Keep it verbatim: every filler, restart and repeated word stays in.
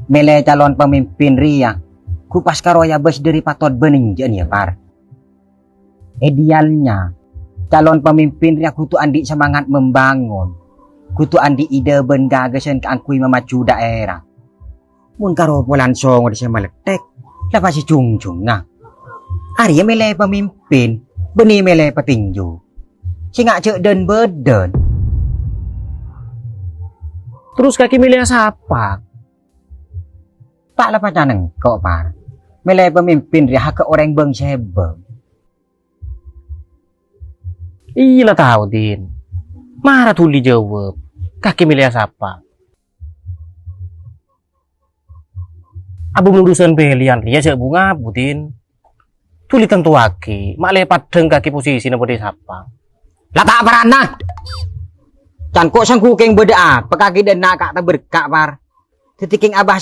Mèlè calon pamimpin rèya, ghu pas karowa bâs dhâri patot bân enjâ'ân, yâ, Par. Idealnya, calon pamimpin rèya kodhu andi' semangat membangun, kodhu andi' ide bân gagasan kaangghuy mamaju dhaèra. Mon karo polana songona sè maletthèk, la pas è jhung-jhungnga. Arèya mèlè pamimpin, bânnè mèlè patinju. Sènga' jhâ' dân-bâdân. Terros kakè mèlèya sapa? Ta' la pacan engko', Par. Mèlè pamimpin rèya hakka' orèng bâng-sèbâng. Iyâ la tao, Din. Mara dhuli jâwâb. Kakè mèlèya sapa? Abâ' mon urusan pèlèyan rèya jhâ' bu-ngabu, Din. Dhuli tantowaghi, ma' lè paddhâng kakè posisina bâdâ è sapa. La ta' parana. Can ko' sangghu kèng bâdâ apa kakè dâ' enna' ka' taberka', Par. Dhâddhi kèng abâ'